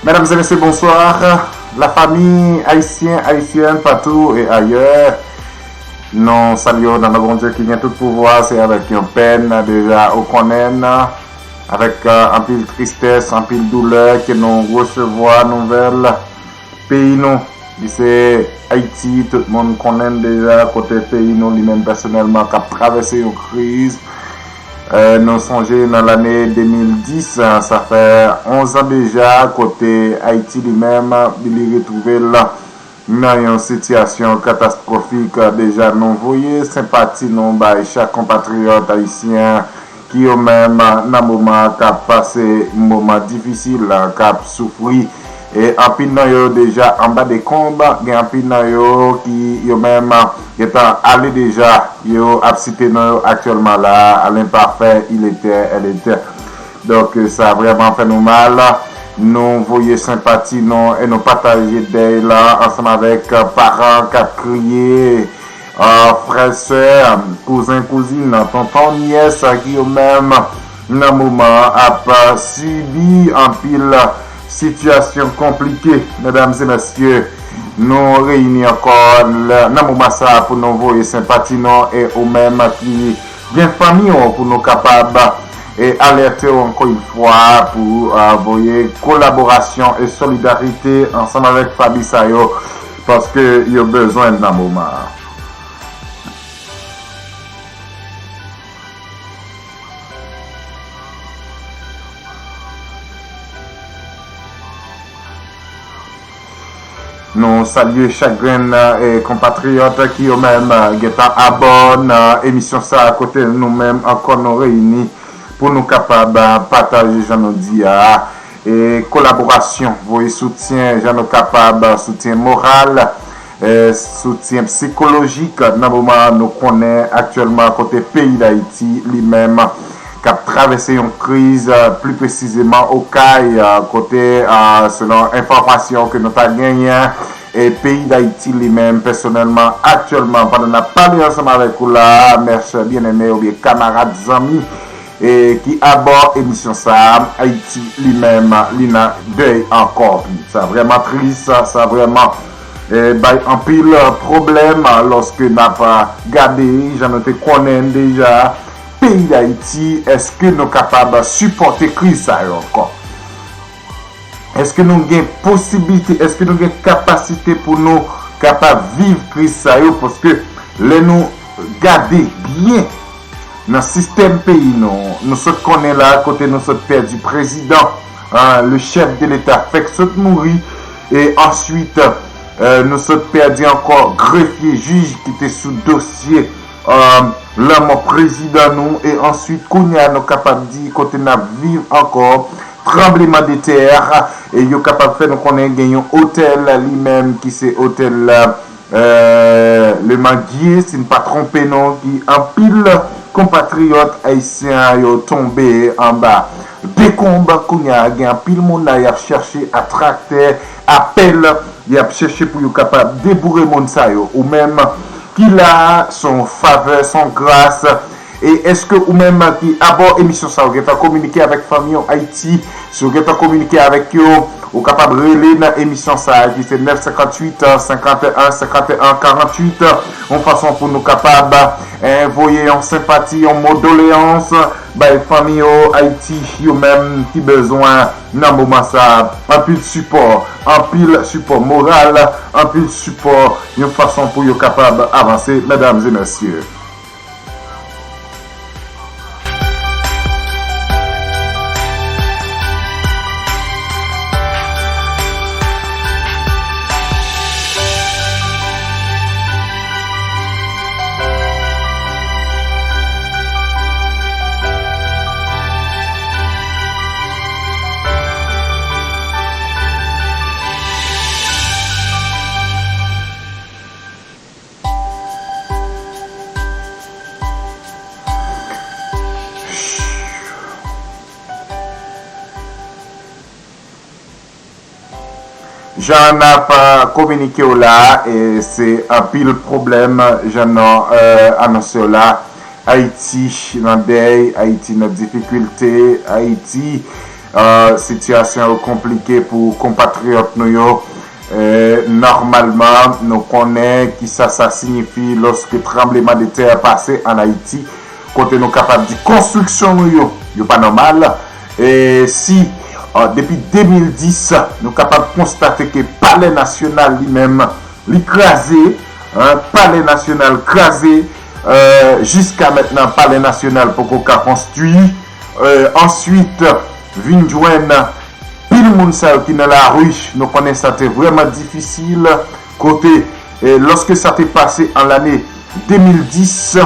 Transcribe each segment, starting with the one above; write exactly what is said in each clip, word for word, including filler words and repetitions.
Medam e mesye, bonswa. Lafami ayisyen, ayisyèn, patou e ayè. Nou salye w nan non Bondye ki gen tout pouvwa. Se avèk yon pèn deja ou konnen, avèk, euh, anpil tristès, anpil doulè ke nou resevwa nouvèl peyi nou. Li se Ayiti, tout moun konnen deja kote peyi nou li menm pèsonèlman k ap travèse yon kriz. Euh, nou sonje nan lane de mil dis, euh, sa fè onz an deja, kote Ayiti li menm, li retwouve l nan yon sitiyasyon katastwofik. Deja, nou voye senpati nou bay chak konpatriyòt ayisyen ki yo menm nan moman k ap pase moman difisil, k ap soufri. E anpil nan yo deja anba dekonb, gen anpil nan yo ki yo menm gentan ale deja, yo ap site non yo aktyèlman la, à l'imparfait, il était, elle était. Donk, sa vrèman fè nou mal. Nou voye senpati nou e nou pataje dèy la ansanm avèk paran k ap kriye, euh, frè, sè, kouzen, kouzin, tonton, nyès, ki yo menm nan moman ap, euh, sibi anpil sitiyasyon konplike. Medam e mesye, nou reyini ankò l-, nan moman sa a pou nou voye senpati nou e ou menm ki gen fanmi w pou nou kapab, e, alète w ankò yon fwa pou, euh, voye kolaborasyon e solidarite ansanm avèk fanmi sa yo, paske yo bezwen l nan moman an. Nou salye chak grenn, e, konpatriyòt ki yo menm, e, gentan abò nan emisyon sa a, kote nou menm ankò nou reyini pou nou kapab, e, pataje, jan nou di a, e, kolaborasyon, voye soutyen, jan nou kapab, soutyen moral, e, soutyen sikolojik nan moman nou konnen aktyèlman kote peyi Dayiti li menm k ap travèse yon kriz, e, pli presizeman Okay, e, kote, e, selon enfòmasyon ke nou ta genyen, e, peyi Dayiti li menm pèsonèlman aktyèlman pandan n ap pale ansanm avèk ou la, mè sè byeneme oubyen kamarad zanmi, e, ki abò emisyon sa a, Ayiti li menm, li nan dèy ankò. Sa vrèman tris, sa vrèman, e, bay anpil pwoblèm lòske n ap gade jan nou te konnen deja peyi Dayiti, èske nou kapab sipòte kriz sa yo ankò? Èske nou gen posiblite, èske nou gen kapasite pou nou kapab viv kriz sa yo? Paske lè nou gade byen nan sistèm peyi nou, nou sot konnen la kote nou sot pèdi prezidan, ah, le chèf de leta fèk sot mouri, e answit, eh, nou sot pèdi ankò grefye, jij ki te sou dosye, eh, lanmò prezidan nou, e answit kounye a nou kapab di kote n ap viv ankò, tranbleman de tè, e yo kapab fè nou konnen gen yon otèl li menm ki se otèl, eh, Le Manguier, si n pa twonpe nou, ki anpil konpatriyòt ayisyen yo tonbe anba dekonb. Kounye a, gen anpil moun la y ap chèche a traktè, a pèl, y ap chèche pou yo kapab deboure moun sa yo. Ou menm ki la, se yon favè, se yon gras. E èske ou menm ki abò emisyon sa, ou gentan kominike avèk fanmi w Ayiti? Si w gentan kominike avèk yo, ou kapab rele nan emisyon sa a ki se nèf senkantuit, senkanteyen, senkanteyen, karantuit, yon fason pou nou kapab, eh, voye yon senpati, yon mo doleyans bay fanmi yo Ayiti, yo menm ki bezwen nan moman sa a anpil sipò, anpil sipò moral, anpil sipò, yon fason pou yo kapab avanse, medam e mesye. Jan n ap, eh, kominike w la, e se anpil pwoblèm, jan nou, eh, anonse w la. Ayiti nan dèy, Ayiti nan difikilte, Ayiti Euh, sitiyasyon yo konplike pou konpatriyòt nou yo. Euh, nòmalman, nou konnen kisa sa siyifi lòske tranbleman de tè pase ann Ayiti, kote nou kapab di konstriksyon nou yo, yo pa nòmal. E si, euh, depi de mil dis, nou kapab konstate ke Palè Nasyonal li menm, li kraze, hein, Palè Nasyonal kraze, euh, jiska mentnan Palè Nasyonal poko ka konstwi. Euh, answit, vin jwenn pil moun sa yo ki nan lari, nou konnen sa te vrèman difisil, kote, eh, lòske sa te pase an lane de mil dis,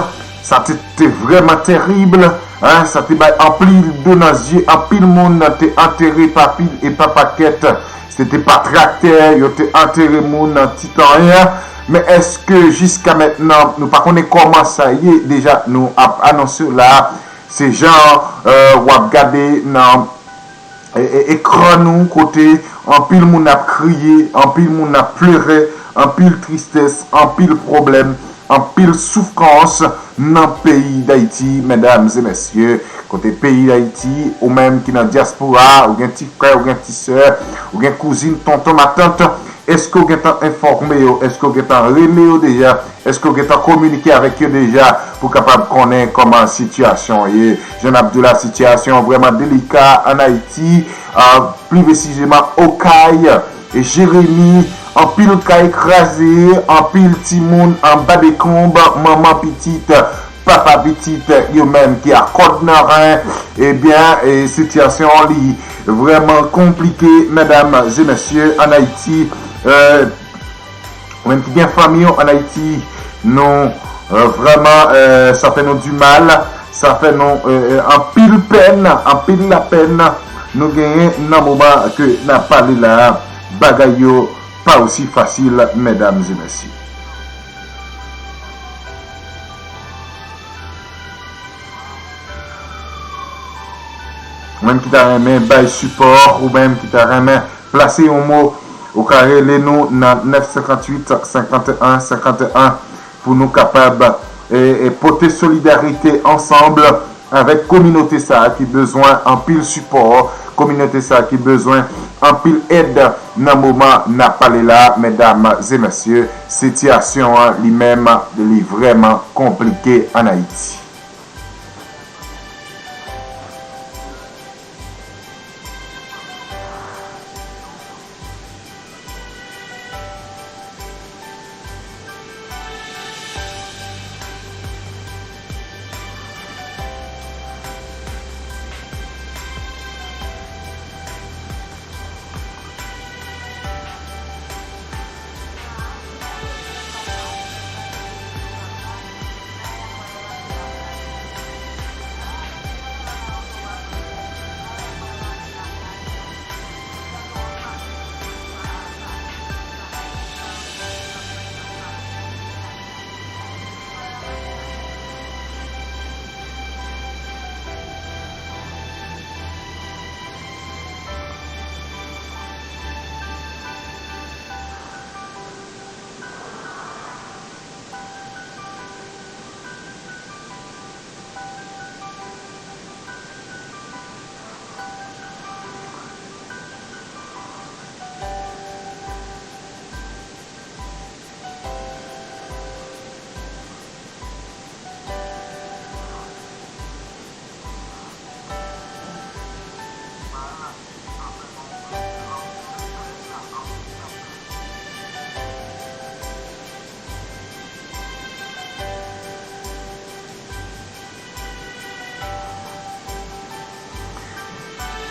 sa te, te vrèman terib, hein, sa te bay anpil dlo nan zye, anpil moun te antere pa pil e pa pakèt, se te pa traktè, yo te antere moun nan ti tan, hein, men èske jiska mentnan, nou pa konnen kòman sa ye, deja nou ap anonse w la, se jan, euh, w ap gade nan e, e, ekran nou kote anpil moun ap kriye, anpil moun ap plere, anpil tristès, anpil pwoblèm, anpil soufrans nan peyi Dayiti, medam e mesye. Kote peyi Dayiti, ou menm ki nan dyaspora, ou gen ti frè, ou gen ti sè, ou gen kouzin, tonton, matant, èske w gentan enfòme yo? Èske w gentan rele yo deja? Èske w gentan kominike avèk yo deja pou kapab konnen kòman sitiyasyon an ye? Jan n ap di w la, sitiyasyon an vrèman delika ann Ayiti, a, pli presizeman Okay, e Jeremi, anpil kay kraze, anpil timoun anba dekonb, manman pitit, papa pitit, yo menm ki a kòd nan ren, ebyen, e sitiyasyon an li vrèman konplike, medam e mesye, ann Ayiti. E, ou menm ki gen fanmi w ann Ayiti, nou, e, vrèman, e, sa fè nou di mal, sa fè nou, e, e, anpil pèn, anpil lapèn. Nou genyen nan moman ke n ap pale la, bagay yo pa osi fasil, medam e mesye. Ou menm ki ta renmen bay sipò, ou menm ki ta renmen plase yon mo, ou ka rele nou nan nèf senkant uit, senkanteyen, senkanteyen pou nou kapab, e, e, pote solidarite ansanm avèk kominote sa a ki bezwen anpil sipò, kominote sa a ki bezwen anpil èd nan moman n ap pale la, medam e mesye, sitiyasyon an li menm, li vrèman konplike ann Ayiti.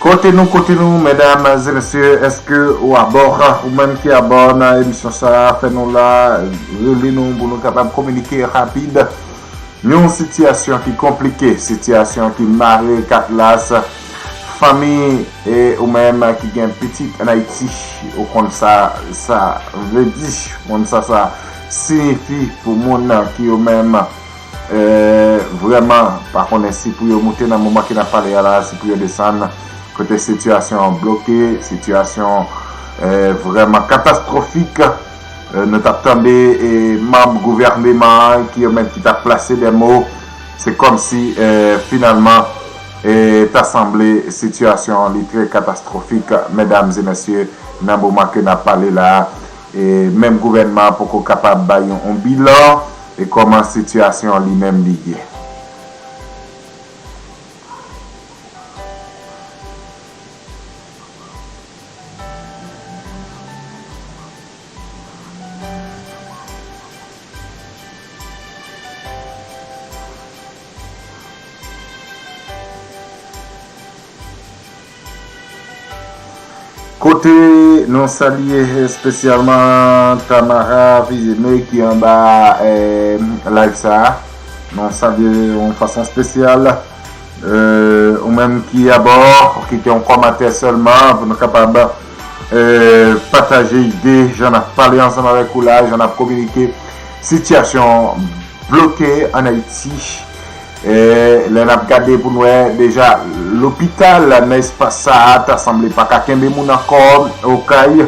Kote nou, kote nou, medam e mesye, èske ou abò? Ou menm ki abò nan emisyon sa a, fè nou la, rele nou pou nou kapab kominike rapid. Yon sitiyasyon ki konplike, sitiyasyon ki mare katlas. Fanmi, e ou menm ki gen pitit ann Ayiti, ou konn sa sa vle di, ou konn sa sa siyifi pou moun ki yo menm, e, vrèman pa konnen si pou yo moute nan moman ke n ap pale a la, si pou yo desann, kote sitiyasyon an bloke, sitiyasyon, e, vrèman katastwofik. E, nou t ap tande, e, manm gouvèneman an ki yo menm ki t ap plase de mo. Se kòmsi, e, finalman, E ta sanble sitiyasyon an li trè katastwofik, medam e mesye, nan moman ke n ap pale la a. E menm gouvènman an poko kapab bay yon, yon bilan e kòman sitiyasyon an li menm li ye. Kote nou salye espesyalman Tamara Fizeme ki anba, eh, live sa a. Nou salye yon fason espesyal. Eh, ou menm ki abò, kite yon kòmantè sèlman pou nou kapab, eh, pataje ide, jan n ap pale ansanm avèk ou la, jan n ap kominike sitiyasyon bloke ann Ayiti. E lè n ap gade pou n wè deja lopital nan espas sa a ta sanble pa ka kenbe moun ankò Okay.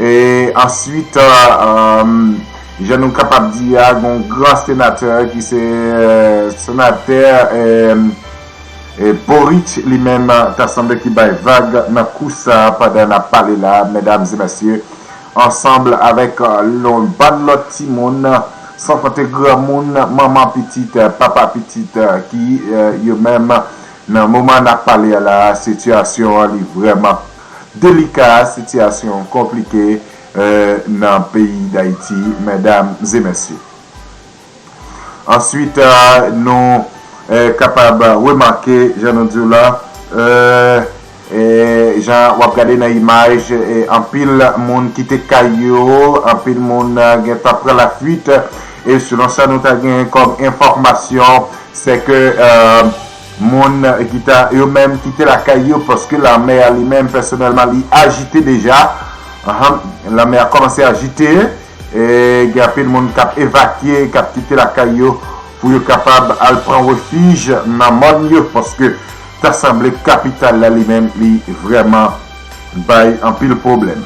E answit, eh, jan nou kapab di a, gon gran senatè ki se, eh, senatè, eh, E Boric li menm ta sanble ki bay vag nan kou sa a pandan n ap pale la, medam e mesye, ansanm avèk, eh, yon bann lòt timoun, san konte granmoun, manman pitit, papa pitit, eh, ki, eh, yo menm nan moman n ap pale a la, sitiyasyon an li vrèman delika, sitiyasyon konplike, eh, nan peyi Dayiti, medam e mesye. Answit, eh, nou, eh, kapab remake, jan nou di w la, eh, eh, jan w ap gade nan imaj, eh, anpil moun kite kay yo, anpil moun, eh, gentan pran lafuit, e selon sa nou ta gen kòm enfòmasyon, se ke, eh, moun ki ta, yo menm kite lakay yo, paske lanmè a li menm, pèsonèlman, li ajite deja. Ahan, lanmè a kòmanse ajite. E gen anpil moun k ap evakye, k ap kite lakay yo pou yo kapab al pran refij nan mòn yo, paske ta sanble kapital la li menm li vrèman bay anpil pwoblèm.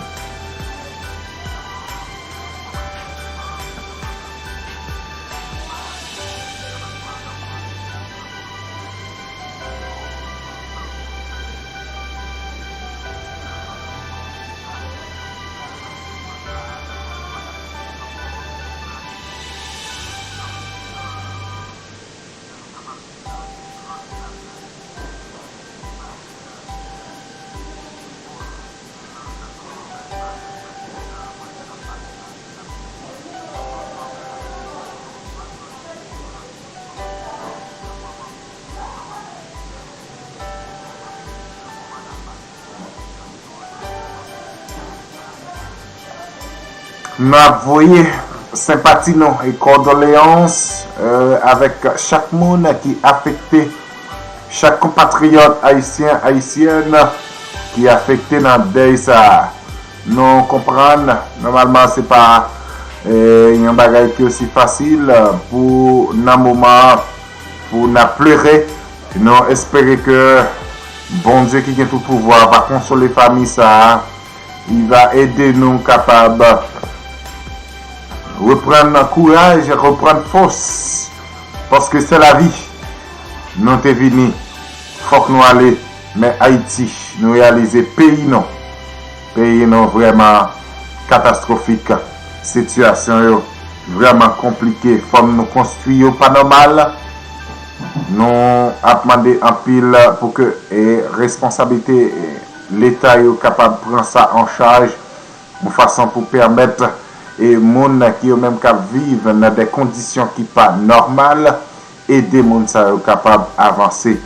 Nou ap voye senpati nou e kondoleyans, eh, avèk chak moun ki afekte, chak konpatriyòt ayisyen, ayisyèn ki afekte nan dèy sa a. Nou konprann, nòmalman, se pa, eh, yon bagay ki osi fasil pou nan moman pou n ap plere. Nou espere ke Bondye ki gen tout pouvwa va konsole fanmi sa a. Li va ede nou kapab reprann kouraj, reprann fòs. Paske se lavi. Nou te vini. Fòk nou ale. Men Ayiti, nou reyalize peyi nou. Peyi nou vrèman katastwofik. Sitiyasyon yo vrèman konplike. Fòm nou konstwi yo pa nòmal. Nou ap mande anpil pou ke, e, responsablite, e, Leta yo kapab pran sa an chaj yon fason pou pèmèt, e, moun ki yo menm k ap viv nan de kondisyon ki pa nòmal, ede moun sa yo kapab avanse.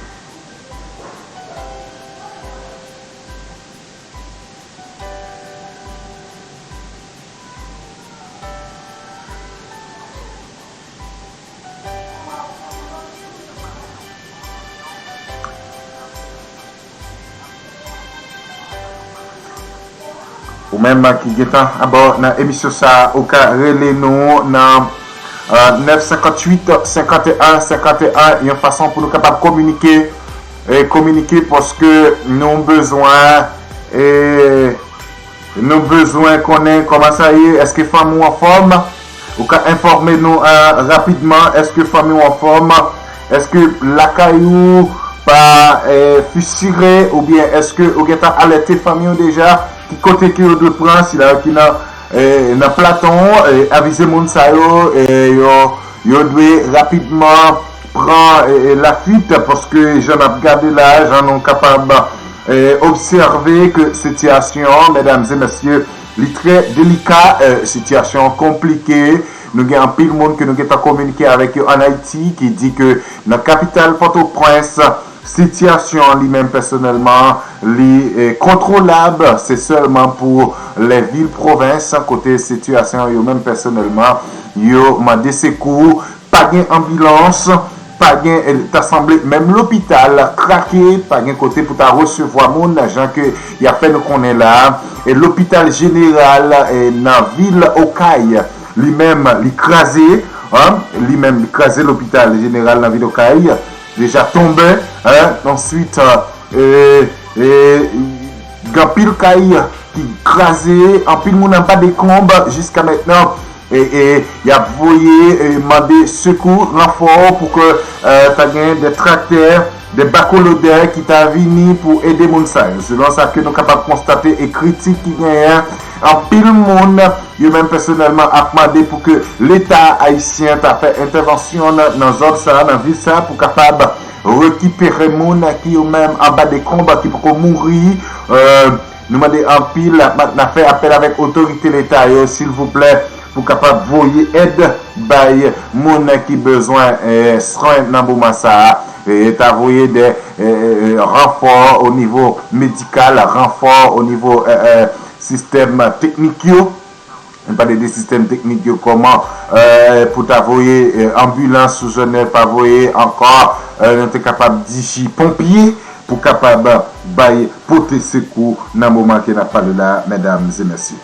Ou menm ki gentan abò nan emisyon sa a, ou ka rele nou nan, eh, nèf senkantuit, senkanteyen, senkanteyen, yon fason pou nou kapab kominike, e kominike paske nou bezwen, e nou bezwen konnen kòman sa ye, èske fanmi w anfòm? Ou ka enfòme nou, eh, rapidman, èske fanmi w anfòm? Èske lakay ou, pa eh, fisire oubyen èske ou gentan alète fanmi w deja ki kote ke yo dwe pran sila yo ki nan eh, nan Platon eh, avize moun sa yo eh, yo yo dwe rapidman pran eh, eh, lafuit paske jan n ap gade la jan nou kapab eh, obsève ke sitiyasyon medam e mesye li trè delika eh, sitiyasyon konplike nou gen anpil moun ke nou gentan kominike avèk yo an Ayiti ki di ke nan kapital Pòtoprens sitiyasyon li menm pèsonèlman li eh, kontwolab se sèlman pou lè vil pwovens kote sitiyasyon yo menm pèsonèlman yo mande sekou pa gen anbilans pa gen eh, ta sanble menm lopital krake pa gen kote pou ta resevwa moun jan ke y ap fè nou konnen la e lopital jeneral eh, nan vil Okay li menm li kraze li menm li kraze lopital jeneral nan vil Okay deja tonbe answit gen anpil kay ki kraze anpil moun anba dekonb jiska mentnan e y ap voye mande sekou ranfò pou ke ta gen de traktè de bakolodè ki ta vini pou ede moun sa yo selon sa ke nou kapab konstate e kritik ki genyen anpil moun yo menm pèsonèlman ap mande pou ke leta ayisyen ta fè entèvansyon nan zòn sa nan vil sa pou kapab rekipere moun ki yo menm anba dekonb ki poko mouri nou mande anpil n ap fè apèl avèk otorite leta yo silvouplè pou kapab voye èd bay moun ki bezwen swen nan moman sa a ta voye de ranfò o nivo medikal ranfò o nivo sistèm teknik yo nou pale de sistèm teknik yo kòman pou ta voye anbilans sou zòn nan pa voye ankò nou te kapab di ji ponpye pou kapab bay pote sekou nan moman ke n ap pale la medam e mesye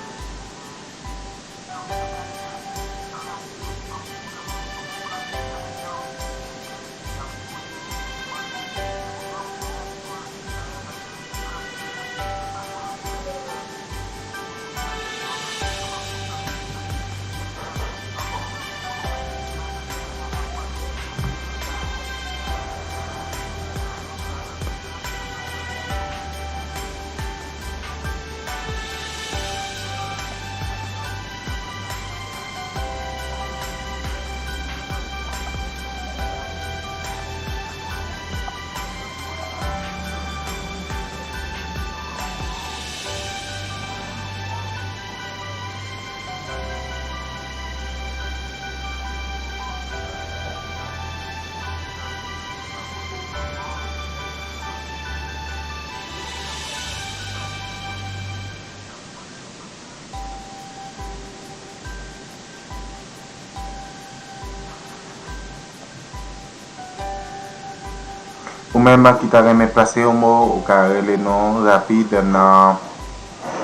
Ou menm ki ta renmen plase yon mo, ou ka rele nou rapid nan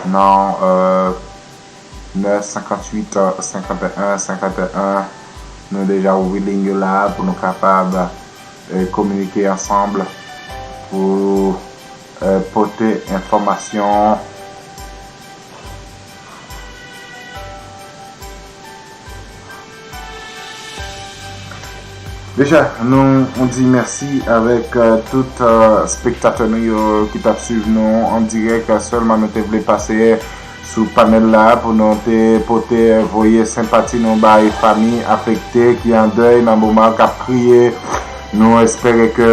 nan euh, nèf senkantuit senkanteyen senkanteyen. Nou deja ouvri liy yo la pou nou kapab eh, kominike ansanm pou eh, pote enfòmasyon. Deja, nou di mèsi avèk tout spektatè nou yo ki t ap swiv nou an dirèk. Sèlman nou te vle pase sou panèl la pou nou te pote voye senpati nou bay fanmi afekte ki an dèy nan moman k ap kriye. Nou espere ke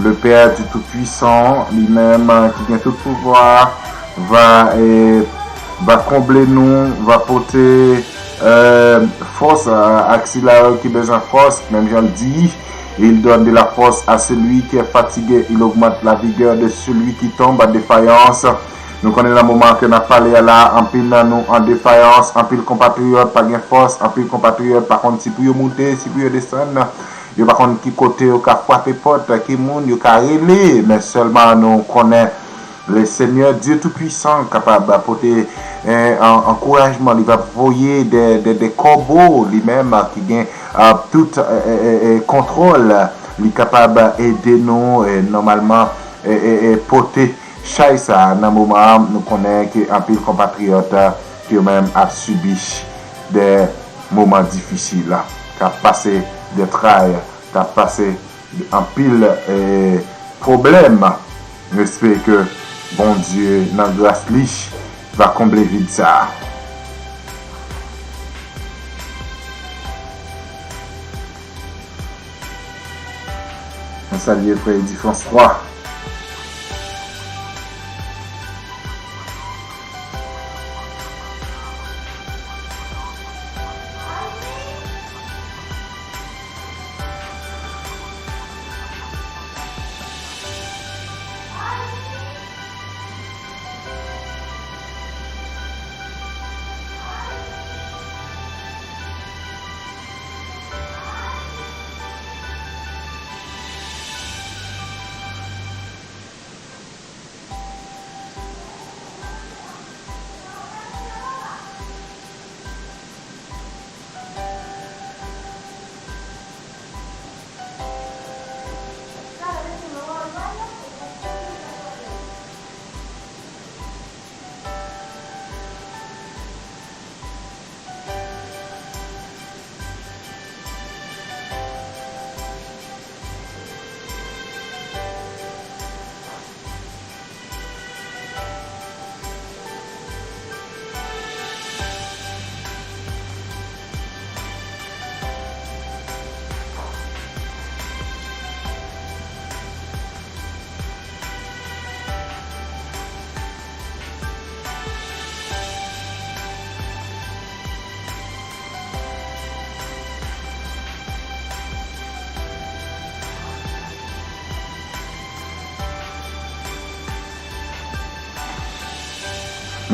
le Père du Tout-Puissant, li menm ki gen tout pouvwa, va, eh, va konble nou, va pote eh, fòs ak sila yo ki bezwen fòs, menm jan l di, Il donne de la force à celui qui est fatigué, il augmente la vigueur de celui qui tombe en défaillance. Nou konnen nan moman ke n ap pale a la, anpil nan nou an defayans, anpil konpatriyòt pa gen fòs, anpil konpatriyòt pa konn si pou yo moute, si pou yo desann. Yo pa konn ki kote yo ka frape pòt, ki moun yo ka rele, men sèlman nou konnen le Senyè Dye Toupisan kapab pote ankourajman, li va voye de kòbo li menm ki gen tout kontwòl, li kapab ede nou nòmalman pote chay sa a nan moman an. Nou konnen ke anpil konpatriyòt yo menm ap sibi de moman difisil, k ap pase de tray, k ap pase anpil eh, pwoblèm. Nou espere ke Bondye, nan gras li, va konble vid sa a. Mwen salye frè Edi Franswa.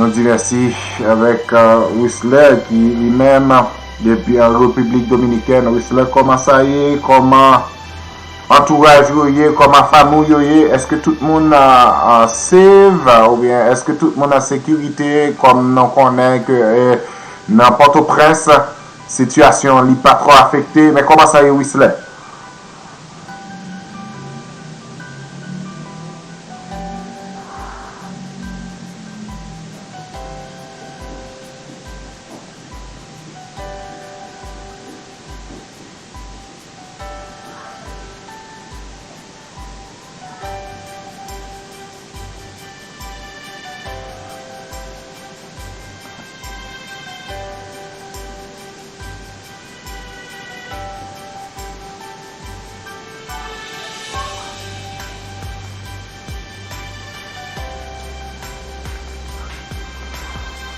Nou di mèsi avèk, euh, Whistler ki li menm depi an Repiblik Dominikèn. Whistler, kòman sa ye? Kòman antouraj ou yo ye? Kòman fanmi w yo ye? Èske tout moun, euh, euh, safe, euh, oubyen èske tout moun an sekirite? Kòm nou konnen ke, euh, nan Pòtoprens, sitiyasyon li pa twò afekte, men kòman sa ye, Whistler?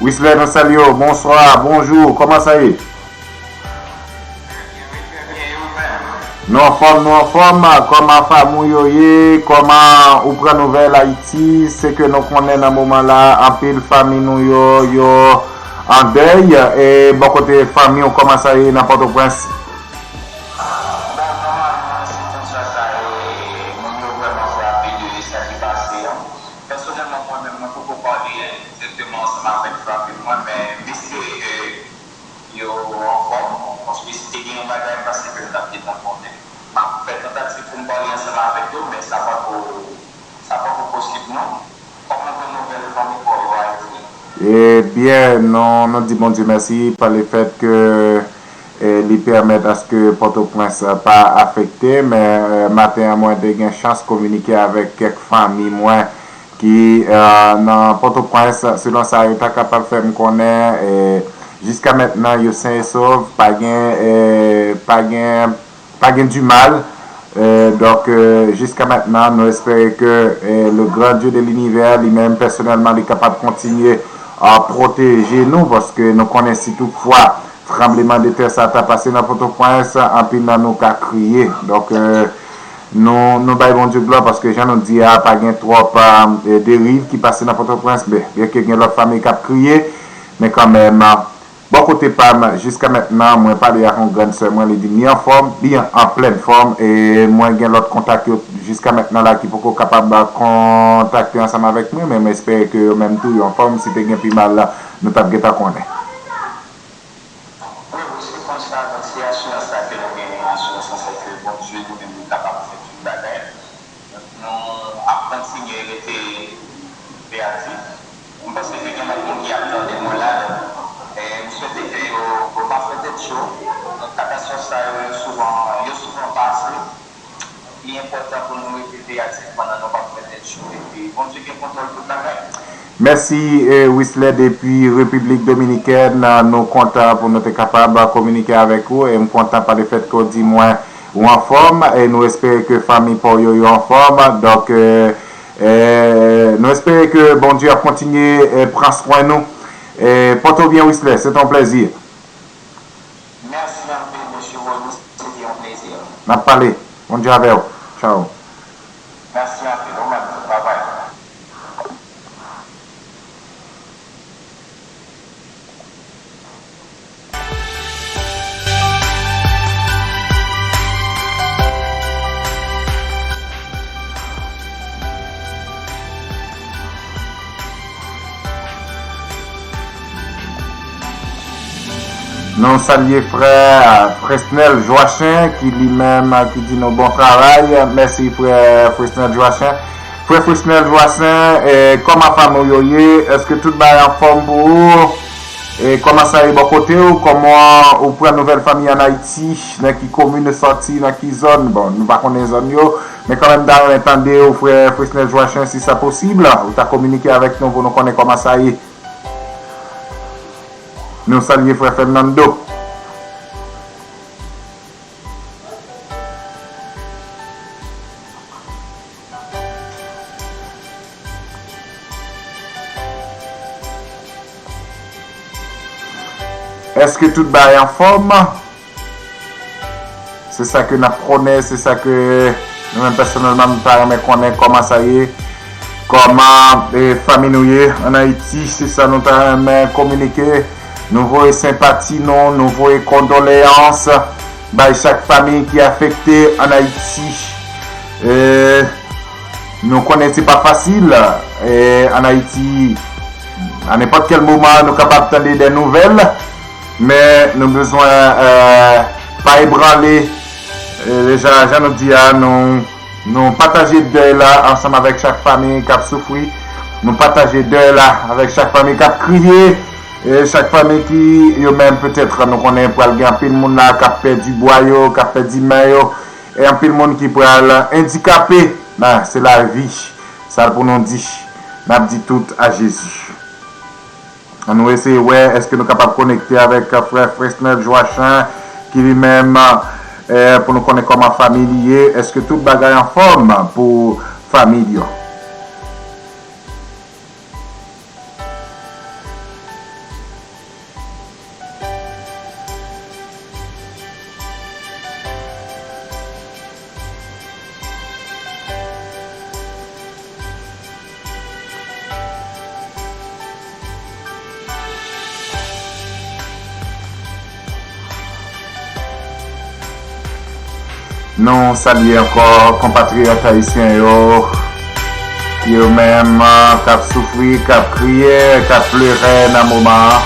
Wislè, nou salye w. Bonswa, bonjou, kòman sa ye? Nou anfòm, nou anfòm. Kòman fanmi w yo ye? Kòman ou pran nouvèl Ayiti? Se ke nou konnen nan moman la, anpil fanmi nou yo, yo an dèy. E bò kote fanmi w, kòman sa ye nan Pòtoprens? Bon, nòmalman, sitiyasyon sa, e, moun yo vrèman frape de sa ki pase an. Pèsonèlman, mwen menm, mwen poko pale egzakteman ansanm avèk frape mwen, men m espere ke yo anfòm, paske si te gen yon bagay, m panse ke m t ap gentan konnen. M ap fè tantativ pou m pale ansanm avèk yo, men sa pako, sa pako posib non. Kòman w pran nouvèl fanmi pa w yo Ayiti? Ebyen, nou, nou di Bondye mèsi pa lefèt ke, e, li pèmèt aske Pòtoprens, e, pa afekte, men, e, maten an mwen te gen chans kominike avèk kèk fanmi mwen ki, e, nan Pòtoprens, selon sa yo ta kapab fè m konnen, e, jiska mentnan yo sen e sov, pa gen, e, pa gen pa gen dimal. E, donk, e, jiska mentnan, nou espere ke, e, le grand Dieu de l'univers, li menm pèsonèlman, li kapab kontinye, a, pwoteje nou, paske nou konnen si toutfwa tranbleman de tè sa ta pase nan Pòtoprens, anpil nan nou ka kriye. Donk, e, nou, nou bay Bondye glwa, paske jan nou di a, pa gen twòp, a, e, deriv ki pase nan Pòtoprens, men byenke gen lòt fanmi k ap kriye, men kanmenm, a, Bò kote pa m, jiska mentnan, mwen pale ak yon grann sè mwen, li di m li anfòm, li an, an plèn fòm, e mwen gen lòt kontak yo jiska mentnan la ki poko kapab kontakte ansanm avèk mwen, men m espere ke yo menm tou yo anfòm, si te gen pi mal la, nou t ap gentan konnen. Wi, wi, se konsa, donk, se asirans sa ke nou genyen, asirans lan se ke Bondye li menm li kapab fè tout bagay. Nou ap kontinye rete veyatif. M panse ke gen lòt moun ki ap tande mwen la. E m swete ke yo, yo pa fè tèt cho. Donk, katastwòf sa yo, yo souvan, yo souvan pase. Li enpòtan pou nou rete kreyativman nan non pa Mèt Jezi, epi Bondye gen kontwòl tout bagay. Mèsi, eh, Wisley depi Repiblik Dominikèn. Nou kontan pou nou te kapab kominike avèk ou, e m kontan pa lefèt ke w di mwen ou anfòm, e nou espere ke fanmi pa w yo, yo anfòm. Donk, eh, eh, nou espere ke Bondye ap kontinye, eh, pran swen nou. Eh, pòte w byen, Wisley, se te yon plèzi. Mèsi anpil, mesye Rony, se te yon plezi. N ap pale. Bondye avè w. Tchao. Mèsi anpil, ou menm tou, babay. Nou salye frè Fresnel Joachin, ki li menm, ki di nou bon travay. Mèsi frè Fresnel Joachin. Frè Fresnel Joachin, eh, kòman fanmi w yo ye? Èske tout bagay anfòm pou ou? E kòman sa ye bò kote w? Kòman ou pran nouvèl fanmi ann Ayiti? Nan ki komin ou sòti? Nan ki zòn? Bon, nou pa konnen zòn yo, men kanmenm, m ta renmen tande w, frè Fresnel Joachin, si sa posib, ou ta kominike avèk nou pou nou konnen kòman sa ye. Nou salye frè Fernando. Èske tout bagay anfòm? Se sa ke n ap konnen, se sa ke nou menm pèsonèlman nou ta renmen konnen kòman sa ye, kòman, eh, fanmi nou ye ann Ayiti, se sa nou ta renmen kominike. Nou voye senpati nou, nou voye kondoleyans bay chak fanmi ki afekte ann Ayiti. Eh, nou konnen se pa fasil, eh, ann Ayiti. A nenpòt kèl moman, nou kapab tande de nouvèl, men nou bezwen, eh, pa ebranle. Eh, deja, jan nou di a, nou, nou pataje dèy la ansanm avèk chak fanmi k ap soufri. Nou pataje dèy la avèk chak fanmi k ap kriye. E chak fanmi ki, yo menm, petèt, nou konnen pral gen anpil moun la k ap pèdi bwa yo, k ap pèdi men yo, e anpil moun ki pral andikape. Nan, se lavi. Sa pou nou di. N ap di tout a Jezi. Ann nou eseye wè èske nou kapab konekte avèk frè Fresnel Joachin, ki li menm, eh, pou nou konnen kòman fanmi li ye, èske tout bagay anfòm pou fanmi l yo. Nou salye ankò konpatriyòt ayisyen yo, yo menm, k ap soufri, k ap kriye, k ap plere nan moman an.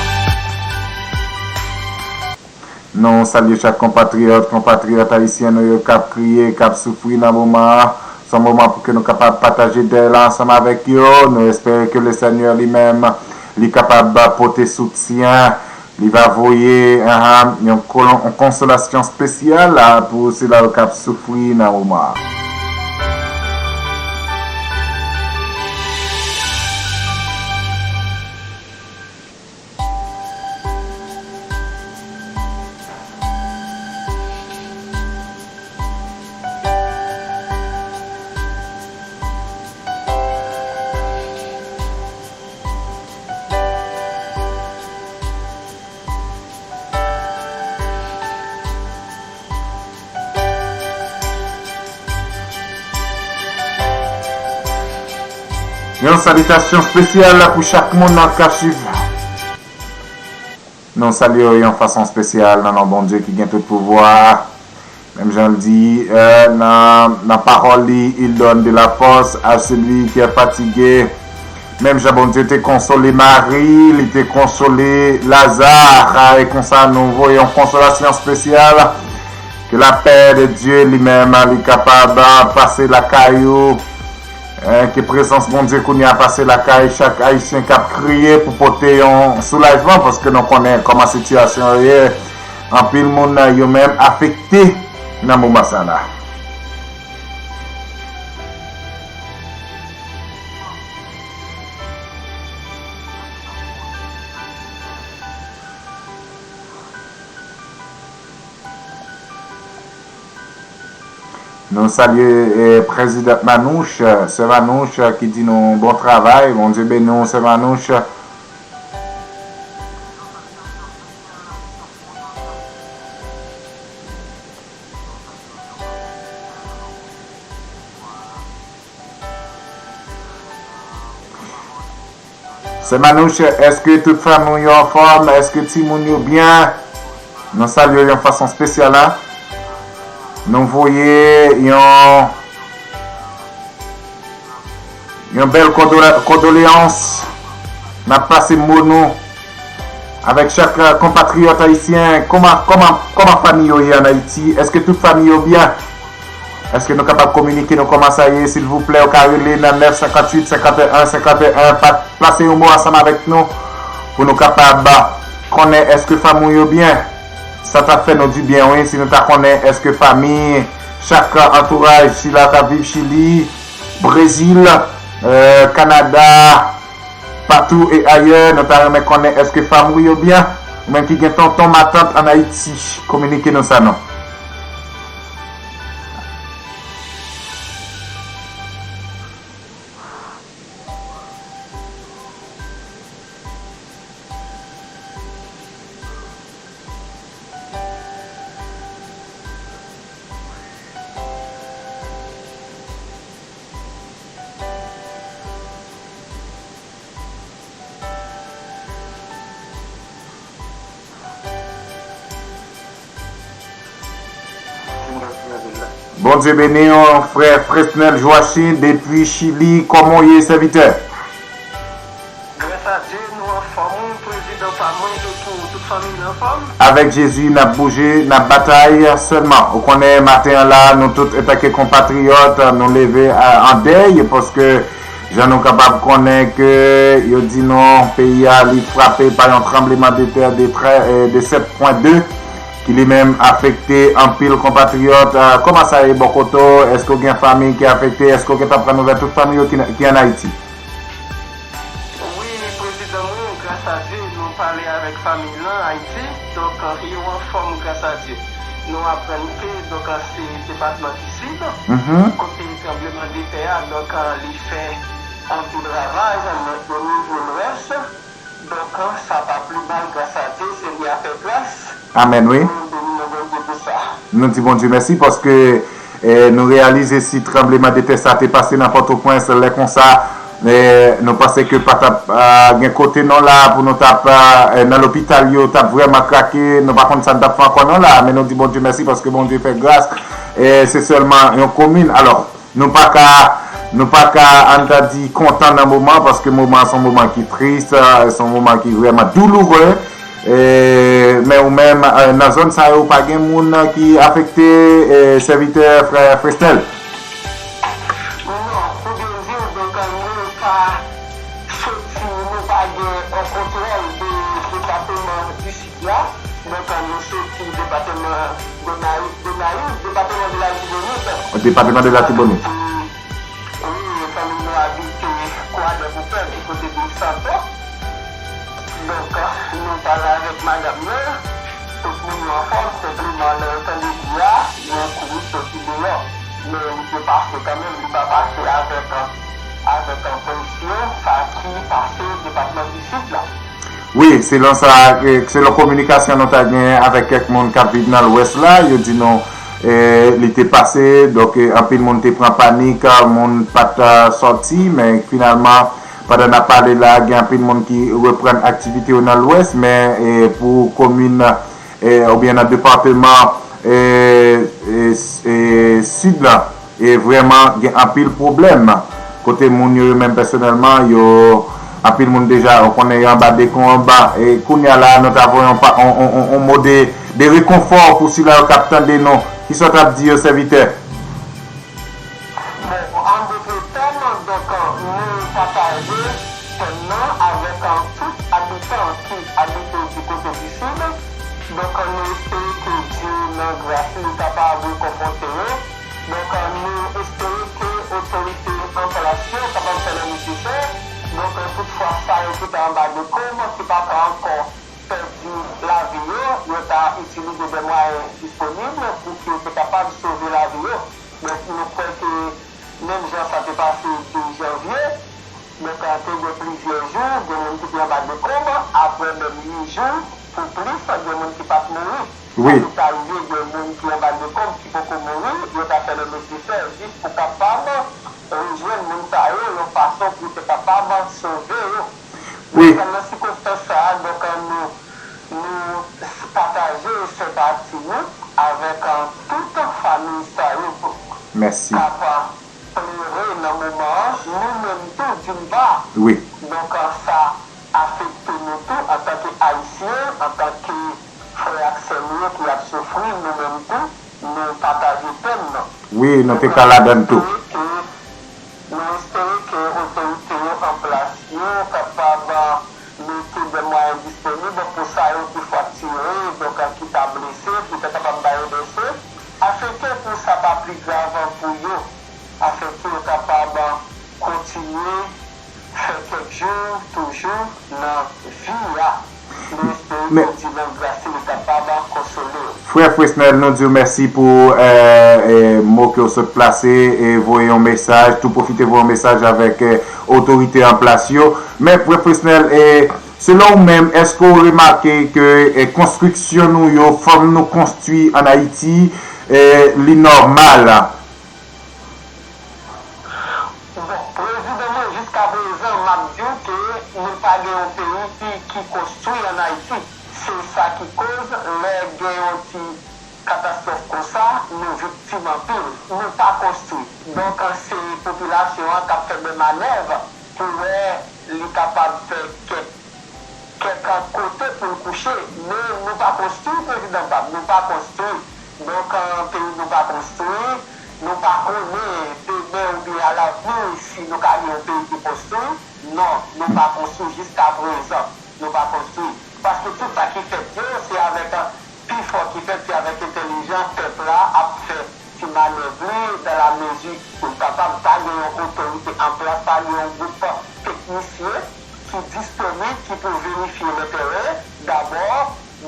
Nou salye chak konpatriyòt, konpatriyòt ayisyen nou yo k ap kriye, k ap soufri nan moman an. Se yon moman pou ke nou kapab pataje dèy la ansanm avèk yo. Nou espere ke Lesenyè li menm, li kapab pote soutyen. Li va voye, ahan, yon kolon, yon konsolasyon espesyal, a, pou sila yo k ap soufri nan moman an. Yon salitasyon espesyal pou chak moun k ap swiv. Nou salye w yon fason espesyal nan non Bondye ki gen tout pouvwa. Menm jan l di, eh, nan, nan pawòl li, il donne de la force à celui qui est fatigué. Menm jan Bondye te konsole Mari, li te konsole Laza, e konsa nou voye yon konsolasyon espesyal. Ke lapè de Dye li menm, li kapab pase lakay ou. Eh, ke prezans Bondye kounye a pase lakay chak Ayisyen k ap kriye pou pote yon soulajman, paske nou konnen kòman sitiyasyon yo ye. Anpil moun yo menm afekte nan moman sa la. Nou salye, eh, Prezidan Manouche, eh, Sè Manouche, eh, ki di nou bon travay. Bondye beni w, Sè Manouche. Sè Manouche, èske tout fanmi w yo anfòm? Èske timoun yo byen? Nou salye w yon fason espesyal la. Nou voye yon, yon bèl kondole-, kondoleyans. N ap pase mo nou avèk chak, eh, konpatriyòt ayisyen. Kòman, kòman, kòman fanmi yo ye ann Ayiti? Èske tout fanmi yo byen? Èske nou kapab kominike nou kòman sa ye? Silvouplè, ou ka rele nan nèf senkantuit senkanteyen senkanteyen, pa-, pase yon mo ansanm avèk nou pou nou kapab konnen èske fanmi w yo byen. Sa t ap fè nou dibyen, wi, si nou ta konnen èske fanmi chak antouraj sila k ap viv Chili, Brezil, eh, Kanada, patou e ayè, nou ta renmen konnen èske fanmi w yo byen. Ou menm ki gen tonton, matant ann Ayiti, kominike nou sa non. Bondye beni w, frè Fresnel Joachim, depi Chili. Kòman w ye, sèvitè? Gras a Dye, nou anfòm, wi, prezidan pa mwen, epi tout fanmi l anfòm. Avèk Jezi, n ap bouje, n ap batay sèlman. Ou konnen, maten an la, nou tout, antanke konpatriyòt, nou leve, a, an dèy, paske jan nou kapab konnen ke yo di nou, peyi a, li frape pa yon tranblemanntè de trè, eh, de sèt pwen de, ki li menm afekte anpil konpatriyòt. Ah, kòman sa ye bò kote w? Èske w gen fanmi ki afekte? Èske w gentan pran nouvèl tout fanmi yo ki, ki ann Ayiti? Wi, prezidan mwen, gras a Dye, nou pale avèk fanmi lan Ayiti. Donk, yo anfòm, gras a Dye. Nou aprann ke, donk, se depatman di Sid, mhm, kote tranblemanntè a, donk, li fè anpil ravaj, men o nivo lwès, donk, sa pa pli mal, gras a Dye, Senyè a fè gras. Amèn, wi. Nou beni non Bondye pou sa. Nou di Bondye mèsi paske, eh, nou reyalize si tranblemanntè sa te pase nan Pòtoprens, lè konsa, eh, nou panse ke pa t ap, ah, gen kote non la pou nou t ap, ah, eh, nan lopital yo, t ap vrèman krake, nou pa konn sa n t ap fè ankò non la, men nou di Bondye mèsi paske Bondye fè gras, eh, se sèlman yon komin. Alò, nou pa ka, nou pa ka, ann ta di, kontan nan moman, paske moman an se yon moman ki tris, eh, se yon moman ki vrèman douloure. Eh, men ou menm, eh, nan zòn sa yo, pa gen moun, eh, ki afekte, eh, sèvitè frè Fresnel? Non, pou byen di w, donk, nou pa soti, nou pa gen, eh, kontwòl de depatman di Sid la. Donk, nou soti depatman Gonayiv, Gonayiv, depatman de Latibonit. Depatman de Latibonit. Wi, fanmi nou abite Kwadèboukè, ki kote de Santo. Donk, nou pale avèk madanm nan, tout moun yo anfòm, senpleman lè yo tande bri a, yo kouri soti deyò. Men li te pase kanmenm, li pa pase avèk, avèk presyon, sa ki pase depatman di Sid la. Wi, selon sa, eh, selon kominikasyon nou ta gen avèk kèk moun k ap viv nan Lwès la, yo di nou, eh, li te pase, donk, eh, anpil moun te pran panik, ah, moun pa t, ah, sòti, men finalman, pandan n ap pale la, gen anpil moun ki reprann aktivite yo nan Lwès, men, eh, pou komin, eh, oubyen nan depatman, eh, eh, s-, eh, Sid la, e vrèman gen anpil pwoblèm. Kote moun yo, yo menm pèsonèlman, yo, anpil moun deja, ou konnen yo anba dekonba. E kounye a la, nou ta voye yon pa-, on, on, on, on mo de, de rekonfò pou sila yo k ap tande nou. Kisa w t ap di yo, sèvitè? Bon, an dotre tèm, donk, nou pataje tèm nan avèk, euh, tout abitan ki abite di kote di Sid. Donk, nou espere ke Dye, nan gras li, kapab rekonfòte yo. Donk, nou espere ke otorite an plas yo kapab fè le nesesè. Donk, toutfwa sa yo ki ta anba dekonb, ki pa ka ankò pèdi lavi yo, yo ta itilize de mwayen disponib pou ke yo te kapab sove lavi yo. Donk, nou kwè ke menm jan sa te pase de janvye, donk, te gen plizyè jou, gen moun ki te anba dekonb, apre menm uit jou, pou plis, gen moun ki pa t mouri. Wi. Sa ki ta rive, gen moun ki anba dekonb, ki poko mouri, yo ta fè lè nesesè jis pou kapab rejwenn moun sa yo yon fason pou te kapab sove yo. Wi. Donk, nan sikonstans sa a, donk, nou, nou pataje senpati nou avèk, euh, tout fanmi sa yo. Mèsi. K ap plere nan moman an, nou menm tou, d'une part. Wi. Donk, euh, sa afekte nou tou antanke Ayisyen, antanke frè ak sè nou yo ki ap soufri, nou menm tou, nou pataje pèn nan. Wi, nou te ka ladann tou. Nou espere ke, nou espere ke otorite yo an plas yo kapab mete de mwayen disponib pou sa yo ki fraktire, donk ki ta blese, pou ta kapab ba yo de swen, afenke pou sa pa pli grav pou yo, afenke yo kapab kontinye fè kèk jou toujou nan vi a. Nou espere ke Divendras li kapab konsole yo. Frè Fresnel, nou di w mèsi pou, euh, euh, mo ke w sot plase e voye yon mesaj, tou pwofite voye yon mesaj avèk, euh, otorite an plas yo. Men, Frè Fresnel, eh, selon ou menm, èske w remake ke, eh, konstriksyon nou yo, fòm nou konstwi ann Ayiti, eh, li nòmal? Bon, prezidan mwen, jiska prezan, m ap di w ke nou pa gen yon peyi ki, ki konstwi ann Ayiti. Se sa ki koz, lè gen yon ti katastwòf konsa, nou viktim anpil. Nou pa konstwi. Donk, se popilasyon an k ap fè de manèv pou wè li kapab fè kèk kèk kote pou l kouche, men nou pa konstwi, prezidan Pab, nou pa konstwi. Donk, euh, peyi nou pa konstwi, nou pa konnen demen oubyen alavni si nou ka gen yon peyi ki konstwi. Non, nou pa konstwi jiska prezan, nou pa konstwi. Paske tout sa ki fèt yo, se avèk, euh, pifò ki fèt, se avèk entèlijans pèp la ap fè ti manèv li, dans la mesure pou l kapab pa gen yon otorite an plas, pa gen yon gwoup teknisyen ki disponib, ki pou verifye lè tèren dabò,